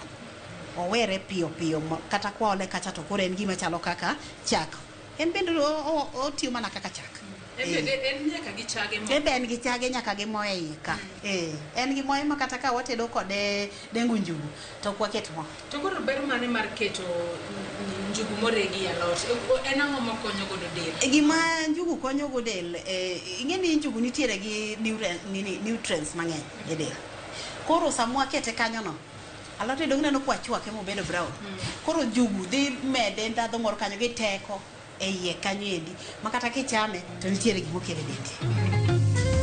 Owere piyo piyo kata kwaole kacha to koro en gima chalo kaka chak. En bende otiyo mana kaka chak. En bende en nyaka gi chage mo. En be en gi chage nyaka gi moe iye ka. En gi moe ma kata ka watedo kode dengu njugu to ok waket mo. To koro ber mane mar keto njugu moregi e alot? En ang'o mokonyo godo del? Gima njugu konyo go del, ing'e ni njugu nitiere gi nutrients mang'eny e del. Koro sama wakete kanyo no, alot dong neno kwa chwake mobedo brown. Koro njugu dhi mede ndhadhu moro kanyo gi teko e iye kanyo endi ma kata kichame to nitiere gima okelo e dendi.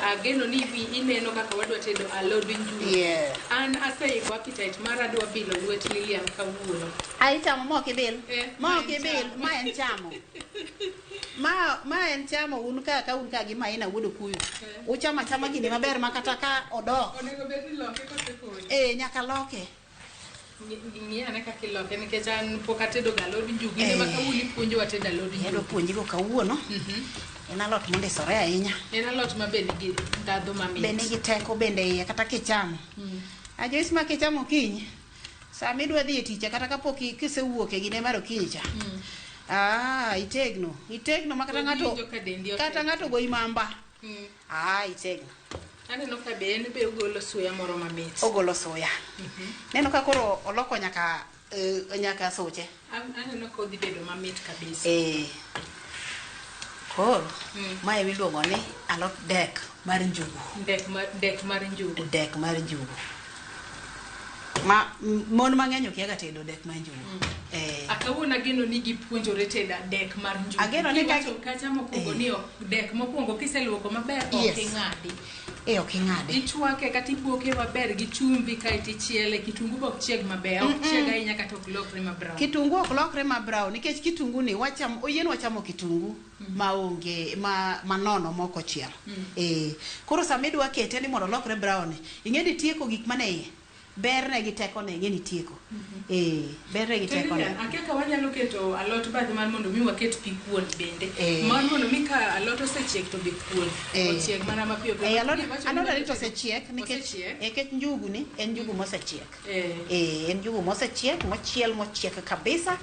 Ageno ni ineno kaka wadwa tedo alod njugu. Yeah. An aseiko appetite mar adwa bilo lwet Lilian kawuono. Ai chamo ma ok ibil. Ma ok Ma en ibil, chamo. ma en chamo. Ma en chamo un ka un ka gi Maina wuod Okuyu. Uchamo achama gini maber ma kata ka odok. Onego bed ni loke kosepoyo. Nyaka loke. Ng'i ane kaka iloke nikech an pok atedo ga alod njugu. In ema kawuono ipuonjowa tedo alod njugu. Adwa puonjigo kawuono. En alot mondisore ahinya. En alot ma be nigi ndhadhu mamit. Be nigi teko bende iye kata kichamo. Joyce ma kichamo okinyi, sama idwa dhi e tich kata kapok kisewuok e gine mar okinyi cha. Itegno. Itegno ma kata Pod ng'ato iwinjo ka dendi otek. kata ng'ato goyi mamba. Itegno. Aneno ka be en be ogolo suya moro mamit. Ogolo suya. Neno ka koro oloko nyaka suche. Aneno ka odhi bedo mamit kabisa. Koro, mae miluongo ni alot dek mar njugu. Dek mar njugu. Dek mar njugu. Ma mon mang'eny okia ga tedo dek mar njugu. Kawuono ageno ni gipuonjore tedo dek mar njugu. Ageno ni Kiwacho kacha mokwongo ni ok, dek mokwongo kiseluoko maber ok Yes. ing'adi. E ok ing'ade. Ichwake kata iboke maber gi chumbi kaeto ichiele, kitungu be ok chieg maber, ok chieg ahinya kata ok lokre ma brown. Kitungu ok lokre ma brown nikech kitungu ni wacham oyienwa chamo kitungu maonge ma manono mok ochiel. Eh, koro sama idwa kete ni mondo olokre brown ni, ing'e ni itieko gik mane iye. Berne gi tekone ing'e ni itieko. Eh, berne gi To tekone. Lilian, akia ka wanyalo keto alot bathe mar mondo mi waket pi kuon bende. Eh. Mar mondo mi ka alot osechiek to be kuon Eh. ochieg mana mapiyo piyo. Eh, alot Iwacho ni alot wadwa ni to tedo- osechiek nikech Osechiek. eh, nikech njugu ni en njugu mosechiek. Eh. Eh, en njugu mosechiek, mochiel mochiek kabisa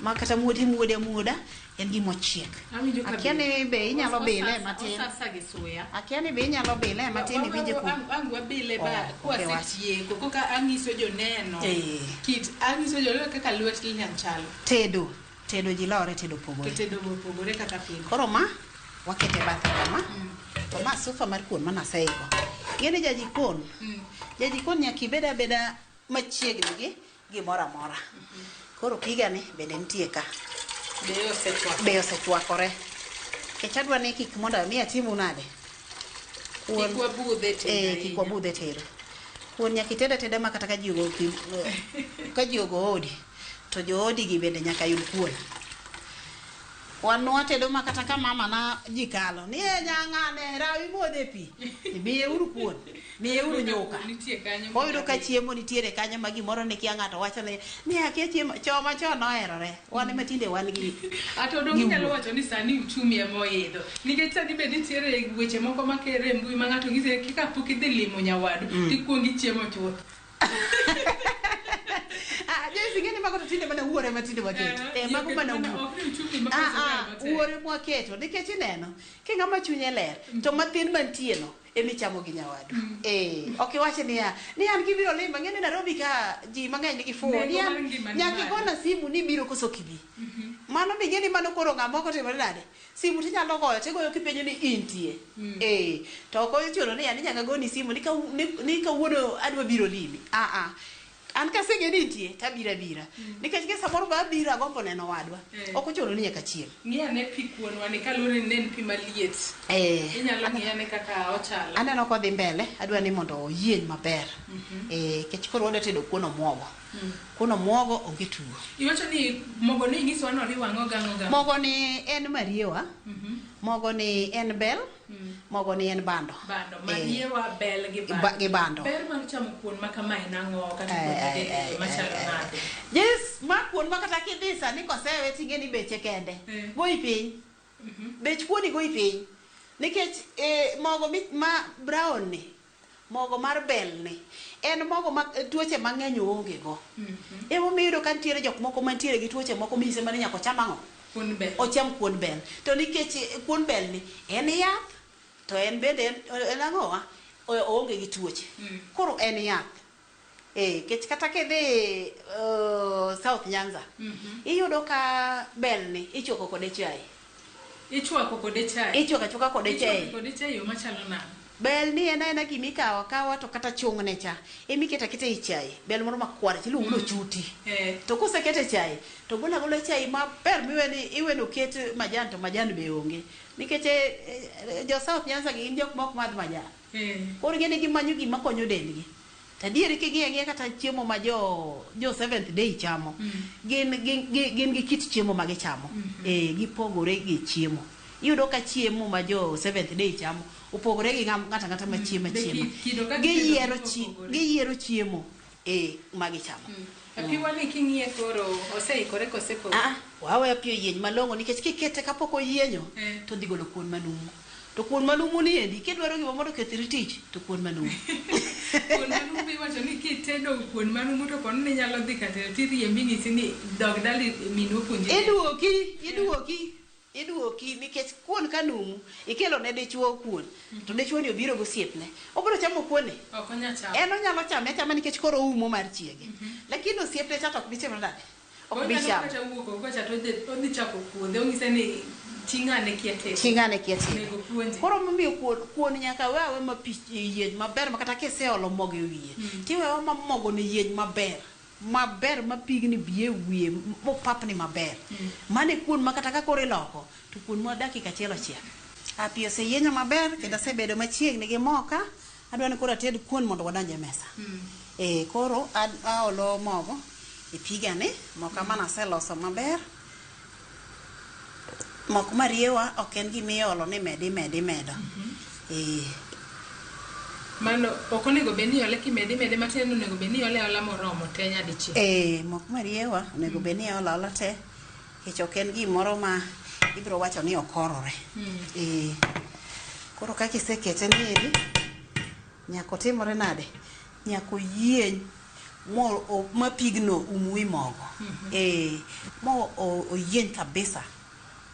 ma kata muode muode amuoda en gima ochiek. Awinjo ka Akia ni be inyalo bile matin. Osasa gi suya. Akia ni be inyalo bile matin iwinje kuon. Ang wabile ba Oh, ok wach. kwasetieko koka ang'iso joneno Eh. kit ang'iso joneno kaka lwet Lilian chalo. Tedo, tedo ji lore tedo To opogore. tedo be opogore kaka pile. Koro ma wakete bathe kama. To ma sufa mar kuon manaseiko. Ing'e ni jajikon, jajikon nyaka ibed abeda machiegni gi gimoro amora. Koro pigani bende nitie ka. Be osechwakore. Be osechwakore. Nikech adwa ni kik mondo ami atimu nade. Kuon, Kik wabudhe tedo eh, ahinya. kik wabudhe tedo. Kuon nyaka ited ateda ma kata ka ji ogo pi, ka ji ogo odi, to joodi gi bende nyaka yud kuon. Wan watedo ma kata ka mama na ji kalo, ni e nyang'ane rawi modhe pi, miye uru kuon, miye uru nyuka. Nitie kanyo. Oyudo ka chiemo nitiere kanyo ma gimoro ne kia ng'ato wacho ni ni akia chiemo choma chon oherore. Wan ema tinde wan gi Ato dong gi inyalo wuo. wacho ni sani uchumi ema oidho. Nikech sani be nitiere weche moko makere e mbui ma ng'ato ng'isi ni kaka pok idhi limo nyawadu tikuongo ichiemo chuth. Ah, Joyce ing'e ni mago to tinde mana wuore ma tinde waketo. Eh, Eh, mago ji mana oketo mana- wuo. ok ni uchumi ma Ah, pesa ah, kae matek. wuore mwaketo nikech ineno ki ng'ama chunye ler to mathin mantie no emichamo gi nyawadu. Eh, ok iwach niya ni an kibiro lima ng'e ni Nairobi ka ji mang'eny nigi fuwo Nengo ni an mar ngima ni nyaka malo. igona simu ni ibiro koso ok ibi. Mano be ing'e ni mano koro ng'ama ok otimore nade simu tinyalo goyo tigoyo kipenjo ni intie. Eh, to ok ochuno ni ni nyaka goni simu ni ni kawuono adwa biro limi. Ah ah. An kaseng'e ni intie tabiro abira. Nikech gi samoro be abiro agombo neno wadwa. Eh. Ok ochuno ni nyaka chiem. Ng'i ane pi kuonwa ni kaluwore ni ne en pi maliet. Eh. Inyalo ng'i ane kaka ochalo. Aneno kodhi mbele, adwa ni mondo oyieny maber. Eh, nikech koro wadwa tedo kuon omuogo. Kuon omuogo onge tugo. Iwacho ni mogo ni inyisowa ni oriwo ang'o gang'o gang'o. Mogo ni en mariewa, mogo ni en bel, mogo ni en bando. Bando, Eh, mariewa, bel gi bando. gi bando. Ber mar chamo kuon ma kama en ang'o kata kuon Ai, ai, mitedo ai, machalo ai, ai. nade? Yes, ma kuon ma kata kidhi sani kosewe ting'e ni beche kende. Eh. Goyi piny. Bech kuoni goyi piny. Nikech eh, mogo ma brown ni, mogo mar bel ni, en mogo ma tuoche mang'eny oonge go. Emomiyo iyudo ka nitiere jok moko mantiere gi tuoche moko minyise mana ni nyaka ocham ang'o? Kuon bel. Ocham kuon bel. To nikech eh, kuon bel ni en yath, to en bende en, en ang'owa? Oonge gi tuoche. Koro en yath. Eh, kech kata kidhi South Nyanza, iyudo ka bel ni ichwako kode chai. Ichwako kode chai. Ichwako achwaka kode Ichwako chai. kode chai e yo machalo nade? Bel ni en aena gima ikawo akawa to kata chung'ne cha, emiketo aketa ei chai. Bel moro makwar iluongo ni ochuti. Eh. To kosekete e chai, to golo agola chai maber miwe ni iwe ni oket majan to majan be onge. Nikech eh, jo South Nyanza gi gin jok ma ok madh majan. Eh. Koro ing'e ni gimanyo gima konyo dendgi. To adieri king'iyo ang'iya kata chiemo ma jo jo Seventh Day chamo, gin, gin, gin, gin gi kit chiemo ma gichamo. Eh, gipogore gi chiemo. Iyudo ka chiemo ma jo Seventh Day chamo opogore gi ng'ato ang'ata ma chiemo Be achiema. kido kaka Giyiero itedo chi, opogore. giyiero chiemo eh, ma gichamo. Piwa ni king'iye koro oseikore kose pok? Ah, waweyo pi oyieny malong'o nikech kikete kapok oyienyo Eh. to odhi golo kuon manumu. To kuon manumu ni endi kidwaro gima mondo okethri tich to kuon manumu. Kuon manumu iwacho ni kitedo kuon manumu to kono ni nyalo dhi kata tiriembi ng'isi ni dog dala minwa opuonji. Iduoki, iduoki, iduoki nikech kuon ka numu ikelo ne dichuo kuon to dichuo ni obiro gosiepne. Obiro chamo kuon ni. Ok onya chamo. En onyalo chame achama nikech koro oumo mar chiege. Lakini osiepne cha to ok bi timo nade? Ok bi Onyalo chamo. kata wuok oko cha to odhi chako puodho onyise ni ting'ane kia tedo. Ting'ane kia tedo. Onego puonje. Koro momiyo kuon, kuon nyaka we awe ma pi yieny maber ma kata kiseolo mogo e wiye tiweyo ma mogo ni yieny maber. Maber ma pigni bi e wiye mopapni maber. Mano e kuon ma kata ka koro iloko to kuon ma dakika achiel ochiek. Ah, pi oseyienyo maber kendo asebedo machiegni gi moka. Adwa ni koro ated kuon mondo wadonj e mesa. Eh, koro aolo mogo e pigani, moka mane aseloso maber. Mok mariewa ok en gima iolo ni med imed imedo. Eh. Mano ok onego bed ni iole kimedo imede matin, onego bed ni iole aola moromo te nyadichiel. Eh, mok mariewa onego bed ni iolo aola te. Nikech ok en gimoro ma ibiro wacho ni okorore. Eh. Koro kaka isekete ni eri, nyaka otimore nade? Nyaka oyieny mo ma pigno um wi mogo. Eh, mo oyieny kabisa.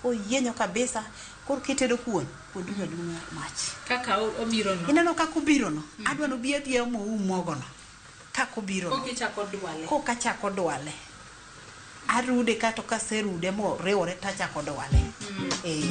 Koyienyo kabisa, koro kitedo kuon, kuon dung' adung'a mach. Kaka obiro no. Ineno kaka obiro no? Adwa ni obi abiya moum mogo no. Kaka obiro no. Koka ichako dwale. Koka achako dwale. Arude kato kaserude moriwore tachako dwale. Eh.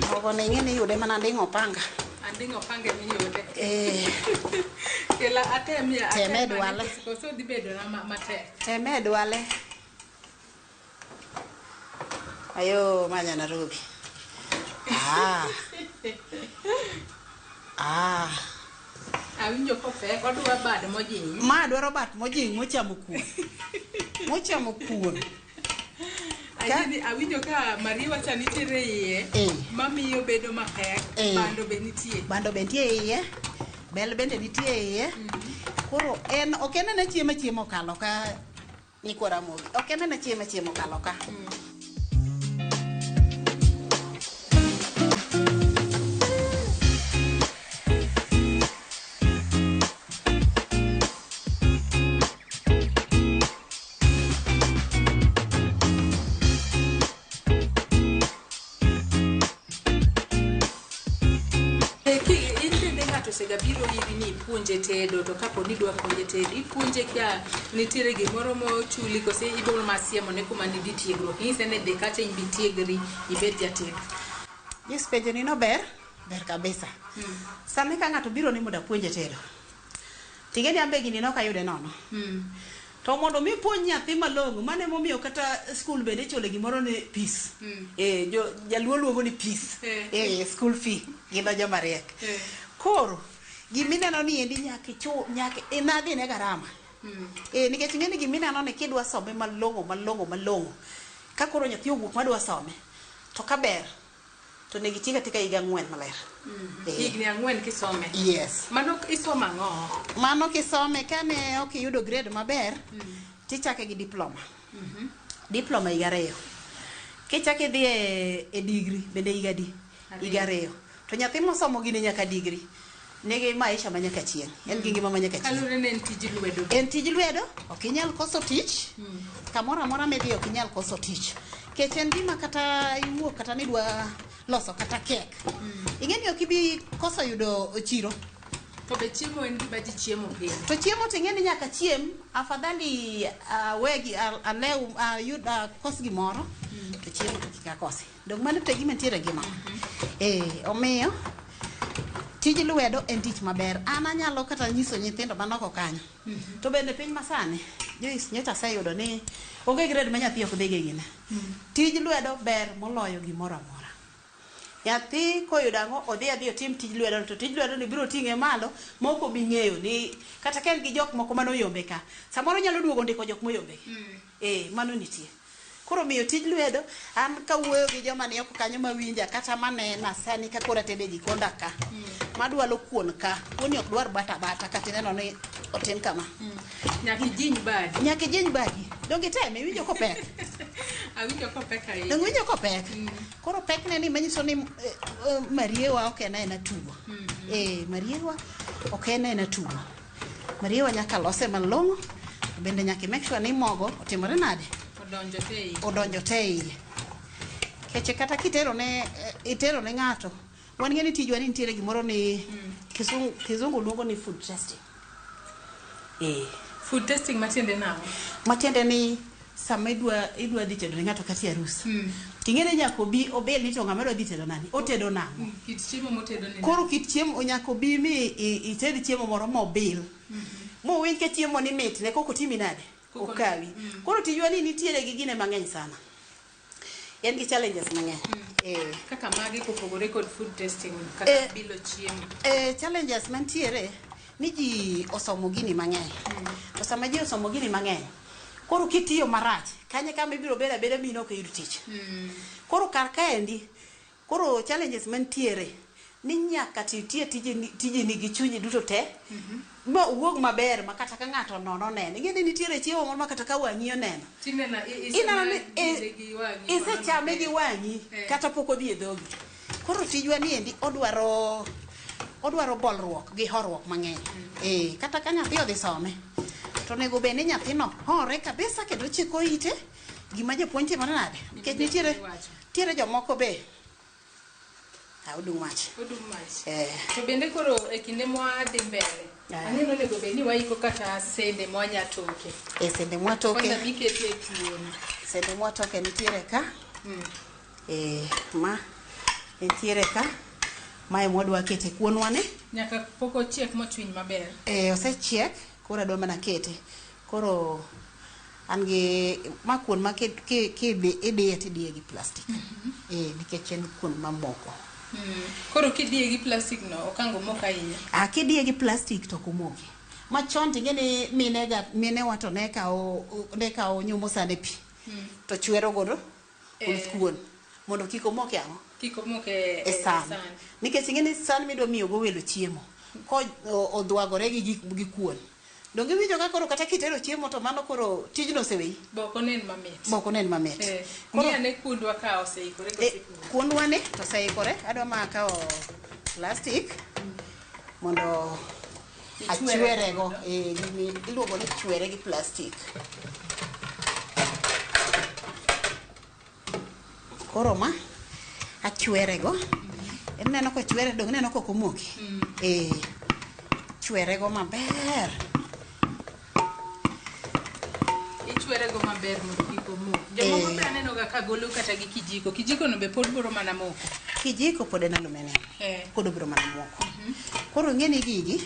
Mogo ni ing'e ni iyude mana anding'o opanga. Anding'o opanga ema iyude. Eh. Kela atemie, Teme atem ane dwale. Koso dhi bedo na matek. Teme dwale. Ayo manya Nairobi. Ah. Ah. Awinjo kopek, odwa bad mojing. Ma dwaro bat mojing mochamo kuon. Mochamo kuon. Ayini, awinjo ka mariewa cha nitiere iye, mamiyo bedo mapek, bando be nitie. Bando be nitie iye, bel bende nitie iye. Koro en ok en ane chiemo chiemo okalo ka nyikwa Ramogi. Ok en ane chiemo chiemo okalo ka. In bende ng'ato osegabiro iri ni ipuonje tedo, to kapo ni idwa puonje tedo, ipuonje ka nitiere gimoro mochuli kose ibiro mana siemone kuma nidhi tiegruok, inyise ni dhi kacha in be itiegri ibed jatedo. Yes, penjo ni no ber, ber kabisa. Sani ka ng'ato biro ni mondo apuonje tedo, ting'e ni an be gini nok ayude nono. To mondo mi puonj nyathi malong'o, mano emomiyo kata skul bende ichule gimoro ni fees. Jaluo luongo ni fees. School fee, gin joma riek. Koro, gimineno ni endi nyaka ichul, nyaka inadhi ne garama. Nikech ing'e ni gimineno ni kidwa some malong'o, malong'o, malong'o. Ka koro nyathi owuok madwa some, to kaber, to onego iti katika higa 4 maler. Higni 4 kisome. Yes. Mano isomo ang'o? Mano kisome kane ok iyudo grade maber, tichake gi diploma. Diploma higa 2. Kichako idhi e degree bende higa adi? Higa 2. To nyathi mosomo gini nyaka degree nigi maisha ma nyaka chieng'. En gi ngima ma nyaka chieng'. Kaluwore ni en tij lwedo. En tij lwedo, ok inyal koso tich. Kamoro amora midhi ok inyal koso tich. Kech en gima kata iwuok kata nidwa loso kata kek. Ing'e ni ok ibi koso yudo chiro. To be chiemo en gima ji chiemo pile. To chiemo to ing'e ni nyaka chiem, afadhali awegi, alew, ayud, akos gimoro, to chiemo to kik akosi. Dong mano to e gima nitiere e ngima. Omiyo tij lwedo en tich maber. An anyalo kata nyiso nyithindo man oko kanyo. To bende piny masani, Joyce, nyocha aseyudo ni onge grade ma nyathi ok dhigo e gine. Tij lwedo ber moloyo gimoro amora. Nyathi koyudo ang'o, odhi adhi otim tij lwedo, to tij lwedo ni biro ting'e malo ma ok obi ng'eyo ni kata ka en gi jok moko mane oyombe ka, samoro onyalo duogo ndiko jok moyombe gi. Mano nitie. Koro miyo tij lwedo, an kawuoyo gi joma ni oko kanyo mawinja kata manena sani ka koro atedo e jikonda ka, madwalo kuon ka, kuoni ok dwar bata bata kata ineno ni otim kama. Nyaka ijiny badi. Nyaka ijiny badi. Donge iteme, iwinjo kopek? Awinjo kopek ahinya. Donge iwinjo kopek? Koro pekne ni manyiso ni mariewa ok en aena tugo. Mariewa ok en aena tugo. Mariewa nyaka lose malong'o, bende nyaka i make sure ni mogo otimore nade? Odonjo te iye. Odonjo te iye. Keche kata kitero ne itero ne ng'ato, wan ng'e ni tijwa ni nitiere gimoro ni kizungu luongo ni food testing. Food testing matiende nang'o? Matiende ni sama idwa dhi tedo ne ng'ato kata e arus. Ting'e ni nyaka obi obil ni to ng'ama dwa dhi tedo nani, otedo nang'o. Kit chiemo motedo ni. Koro kit chiemo nyaka obi mi ited chiemo moro mobil. Mowinj ka chiemo ni mitne kok otimi nade? Kok Okawi. Koro tijwa ni nitiere gi gine mang'eny sana. En gi challenges mang'eny. Kaka magi kopogore kod food testing kata bilo chiemo. Challenges mantiere ni ji osomo gini mang'eny. To sama ji osomo gini mang'eny, koro kitiyo marach, kanye kama ibiro bedo abeda mi ok iyud tich. Koro kar kaendi, koro challenges mantiere ni nyaka titie tijini gi chunyi duto te, ma owuog maber ma kata ka ng'ato nono oneno. Ing'e ni nitiere chiemo moro ma kata ka wang'i oneno. Tineno Ineno ni isechame gi wang'i. Isechame gi wang'i kata pok odhi e dhogi. Koro tijwa ni endi odwaro bolruok gi horuok mang'eny. Kata ka nyathi odhi some, to onego bed ni nyathino hore kabisa kendo chiko ite gima japuonj timo nade. Nikech nitiere jomoko be odung mach. Odung mach. To bende koro e kinde mwadhi mbele, ang'e ni onego bed ni waiko kata sende mwanya toke. Sende mwatoke. Kwanza mikete e kuon. Sende mwatoke nitiere ka. Ma nitiere ka. Mae mwadwa kete kuonwa ni. Nyaka pok ochiek mochwiny maber. Osechiek, koro adwa mana kete. Koro an gi ma kuon ma kidiye tidiye gi plastic. Nikech en kuon mamoko. Koro kidiye gi plastic no okango moko ahinya. Kidiye gi plastic to ok omoki. Machon ting'e ni minewa to ne kawo nyumo sande pi. To chwero godo oluth kuon mondo kik omoke ang'o? Kik omoke e san. Nikech ing'e ni san midwa miyo go welo chiemo ko odhwagore gi gik gi kuon. Donge iwinjo ka koro kata kitero chiemo to mano koro tijno oseweyi? Bok onen mamit. Bok onen mamit. Ng'i ane kuondwa ka oseikore kose kuon. Kuondwa ni to oseikore. Adwa mana kawo plastic mondo achwerego. Gini iluongo ni chwere gi plastic. Koro ma achwerego. Ineno kochwere dong ineno kok omoki. Chwerego maber. Ichwerego maber mondo kik omok. Jomoko be aneno ga ka golo kata gi kijiko. Kijiko no be pod biro mana moko. Kijiko pod en aluminium. Pod obiro mana moko. Koro ing'e ni gigi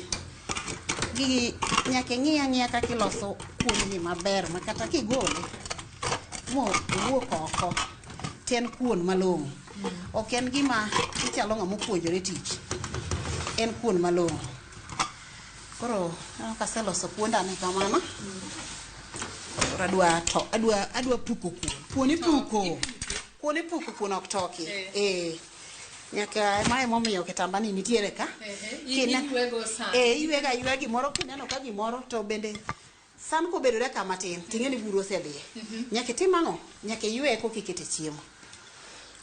nyaka ing'i ang'iya kaka iloso kuon ni maber ma kata kigole mo owuok oko to en kuon malong'o. Ok en gima ichalo ng'ama opuonjore tich. En kuon malong'o. Koro kaseloso kuonda ni kamano. Koro adwa puko kuon. Kuon ipuko. Kuon ipuko, kuon ok toki. Nyaka mae momiyo kitamba ni nitiere ka. Iywego san. Iywego ayweya gimoro kineno ka gimoro to bende san kobedore kama tin ting'e ni buru osedhiye. Nyaka itim ang'o? Nyaka iywe koka ikete chiemo.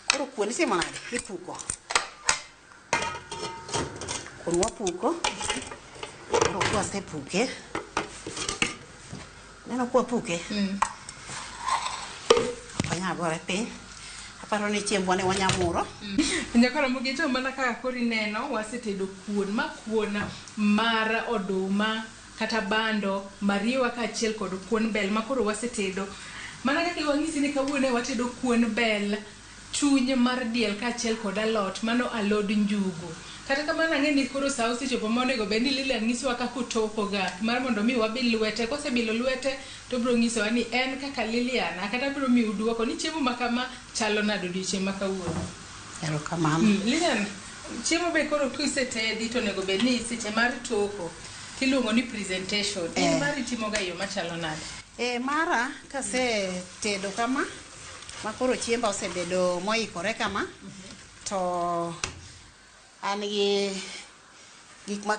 Koro kuon itimo nade? Ipuko. Kuon wapuko. Koro kwasepuke. Neno kwapuke. Ok wanyal gore piny. Aparo ni chiembwa ni wanyamuro. Nyakoro Mugicho, mana kaka koro ineno, wasetedo kuon ma kuon mar oduma kata bando, mariwa kaachiel kod kuon bel ma koro wasetedo. Mana kaka wang'isi ni kawuono watedo kuon bel, chuny mar diel kaachiel kod alot, mano alod njugu. Kata kamano ang'e ni koro sa osechopo ma onego bed ni Lilian nyisowa kaka otoko ga mar mondo mi wabil lwete. Kosebilo lwete to obiro nyisowa ni en kaka Lilian kata biro miyo duoko ni chiemo ma kama chalo nade odiochieng' ma kawuono. Erokamano. Lilian, chiemo be koro kisetedi to onego bed ni seche mar toko tiluongo ni presentation. In mari timoga e yo machalo nade? Mara kasetedo kama ma koro chiemba osebedo moikore kama to an gi gik ma